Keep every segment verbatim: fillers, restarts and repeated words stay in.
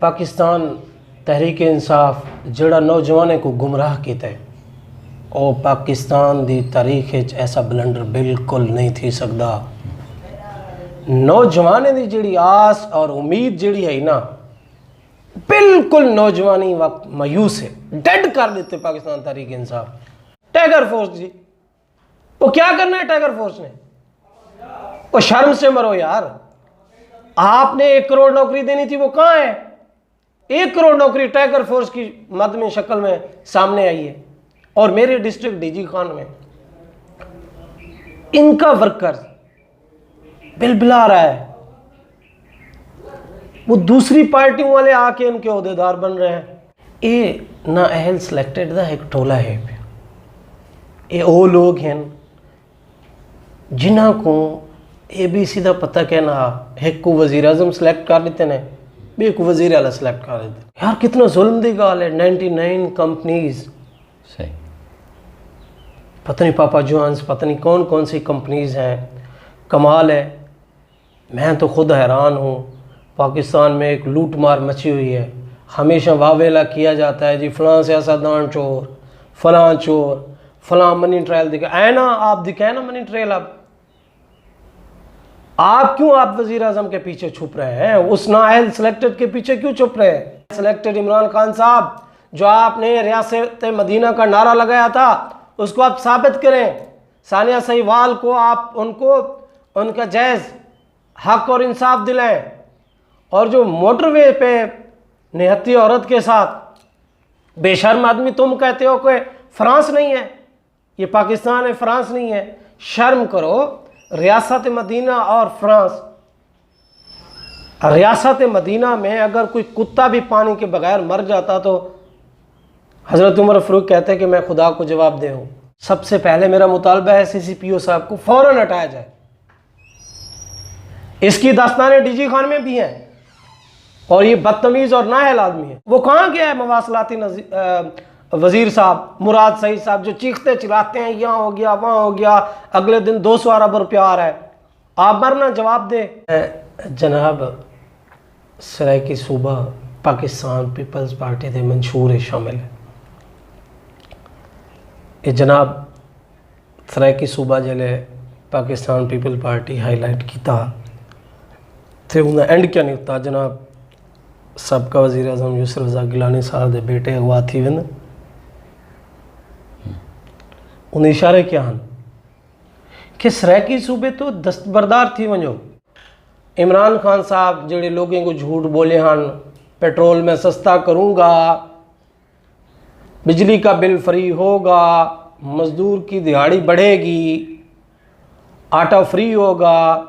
پاکستان تحریک انصاف جیڑھا نوجوانیں کوں گمراہ کیتے، او پاکستان دی تاریخ اچ ایسا بلنڈر بالکل نہیں تھی سڳدا۔ نوجوانیں دی جیڑھی آس اور امید جیڑھی ہئی نا، بالکل نوجوانی وقت مایوس ہے۔ ڈیڈ کر ݙتے پاکستان تحریک انصاف۔ ٹائیگر فورس جی، وہ کیا کرنا ہے ٹائیگر فورس نے؟ وہ شرم سے مرو یار۔ آپ نے ایک کروڑ نوکری دینی تھی، وہ کہاں ہے؟ ایک کروڑ نوکری ٹائیگر فورس کی مد میں شکل میں سامنے آئی ہے۔ اور میرے ڈسٹرکٹ ڈی جی خان میں ان کا ورکر بلبلا رہا ہے، وہ دوسری پارٹیوں والے آ کے ان کے عہدیدار بن رہے ہیں۔ اے نااہل سلیکٹڈ دا ایک ٹولہ ہے پیا۔ اے او لوگ ہیں جنہاں کو اے بی سی دا پتہ کہنا، ایک کو وزیر اعظم سلیکٹ کر لیتے ہیں، بے کو وزیر اعلیٰ سلیکٹ کر لیتے ہیں۔ یار، کتنا ظلم دی گال ہے۔ نائنٹی نائن کمپنیز، صحیح۔ پتہ نہیں پاپا جوہنز، پتہ نہیں کون کون سی کمپنیز ہیں۔ کمال ہے، میں تو خود حیران ہوں۔ پاکستان میں ایک لوٹ مار مچی ہوئی ہے۔ ہمیشہ واویلا کیا جاتا ہے، جی فلاں سیاستدان چور، فلاں چور، فلاں منی ٹرائل دکھا۔ اے نا، آپ دکھائے نا منی ٹرائل۔ آپ آپ کیوں آپ وزیر اعظم کے پیچھے چھپ رہے ہیں؟ اس نااہل سلیکٹڈ کے پیچھے کیوں چھپ رہے ہیں؟ سلیکٹڈ عمران خان صاحب، جو آپ نے ریاست مدینہ کا نعرہ لگایا تھا، اس کو آپ ثابت کریں۔ ثانیہ سہیوال کو، آپ ان کو ان کا جائز حق اور انصاف دلائیں۔ اور جو موٹر وے پہ نہتی عورت کے ساتھ، بے شرم آدمی، تم کہتے ہو کہ فرانس نہیں ہے، یہ پاکستان ہے، فرانس نہیں ہے۔ شرم کرو، ریاست مدینہ اور فرانس۔ ریاست مدینہ میں اگر کوئی کتا بھی پانی کے بغیر مر جاتا تو حضرت عمر فاروق کہتے کہ میں خدا کو جواب دہ ہوں۔ سب سے پہلے میرا مطالبہ ہے، سی سی پی او صاحب کو فوراً ہٹایا جائے۔ اس کی داستانیں ڈی جی خان میں بھی ہیں۔ اور یہ بدتمیز اور نااہل آدمی ہے۔ وہ کہاں گیا ہے مواصلاتی نزی-، آ، وزیر صاحب، مراد سعید صاحب، جو چیختے چلاتے ہیں، یہاں ہو گیا، وہاں ہو گیا، اگلے دن دو سو ارب روپیہ آ رہا ہے۔ آپ مرنا جواب دے۔ جناب، سرائیکی صوبہ پاکستان پیپلز پارٹی دے منشور اچ شامل ہے۔ اے جناب، سرائیکی صوبہ جیلے پاکستان پیپلز پارٹی ہائی لائٹ کیتا تے اوندا اینڈ کیا نکتا؟ جناب، سابقہ وزیر اعظم یوسف رضا گیلانی صاحب دے بیٹے اغوا تھی ویندن۔ انہیں اشارے کیا ہن؟ کہ سرائیکی صوبے تو دستبردار تھی ونجو۔ عمران خان صاحب جڑے لوگوں کو جھوٹ بولے ہن، پیٹرول میں سستا کروں گا، بجلی کا بل فری ہوگا، مزدور کی دیہاڑی بڑھے گی، آٹا فری ہوگا،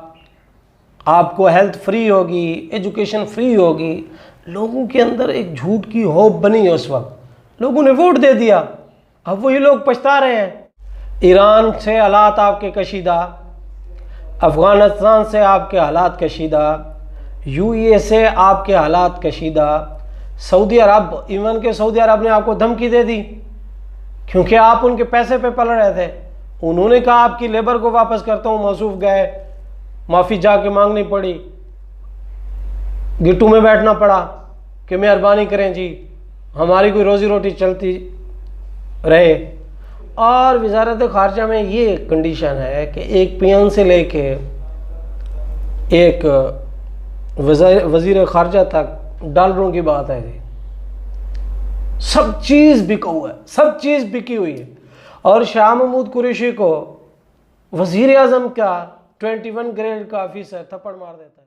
آپ کو ہیلتھ فری ہوگی، ایجوکیشن فری ہوگی۔ لوگوں کے اندر ایک جھوٹ کی ہوپ بنی ہے اس وقت، لوگوں نے ووٹ دے دیا۔ اب وہی لوگ پچھتا رہے ہیں۔ ایران سے حالات آپ کے کشیدہ، افغانستان سے آپ کے حالات کشیدہ، یو اے ای سے آپ کے حالات کشیدہ، سعودی عرب، ایون کہ سعودی عرب نے آپ کو دھمکی دے دی کیونکہ آپ ان کے پیسے پہ پل رہے تھے۔ انہوں نے کہا آپ کی لیبر کو واپس کرتا ہوں، موصوف گئے، معافی جا کے مانگنی پڑی، گٹو میں بیٹھنا پڑا کہ مہربانی کریں جی، ہماری کوئی روزی روٹی چلتی رہے۔ اور وزارت خارجہ میں یہ کنڈیشن ہے کہ ایک پی این سے لے کے ایک وزیر خارجہ تک ڈالروں کی بات ہے جی۔ سب چیز بکاؤ ہے، سب چیز بکی ہوئی ہے۔ اور شاہ محمود قریشی کو وزیر اعظم کا ٹوینٹی ون گریڈ کا آفیسر تھپڑ مار دیتا ہے۔